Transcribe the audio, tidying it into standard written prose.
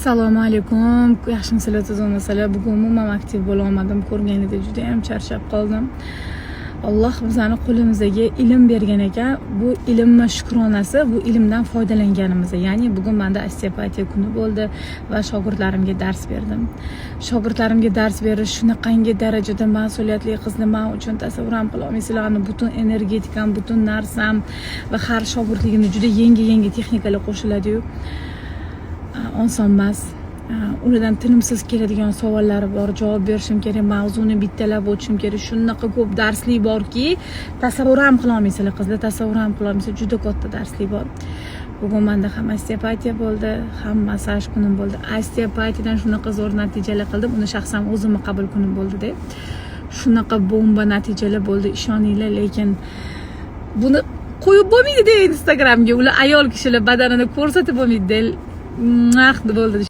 Assalomu alaykum, yaxshimisizlar, tuzukmisizlar? Bugun umuman aktiv bo'lolmadim, ko'rganingdek, judayam charchab qoldim. Alloh bizani qo'limizga ilm bergan ekan, bu ilmni shukronasi bu ilmdan foydalanganimiz. Ya'ni bugun manda osteopatiya kuni bo'ldi va shogirdlarimga dars berdim. Shogirdlarimga dars berish shunaqangi darajada mas'uliyatli qizni man uchun tasavvur ham qila olmaysizlar. Butun energetikam, butun narsam va har shogirdligimda juda yangi yangi texnikalar qo'shiladiyu, oson emas. Ulardan tinimsiz keladigan savollari bor, javob berishim kerak, mavzuni bittalab o'tishim kerak. Shunaqa ko'p darslik borki, tasavvur ham qila olmaysizlar, qizlar, tasavvur ham qila olmaysizlar, juda katta darslik bor. Bugun manda ham osteopatiya bo'ldi, ham massaj kunim bo'ldi. Osteopatiyadan shunaqa zo'r natijalar qildim, uni shaxsan o'zimni qabul kunim bo'ldida, shunaqa bomba natijalar bo'ldi, ishoninglar. Lekin buni qo'yib bo'lmaydida Instagramga, ular ayol kishilar badanini ko'rsatib bo'lmaydi. Naq bo'ldi.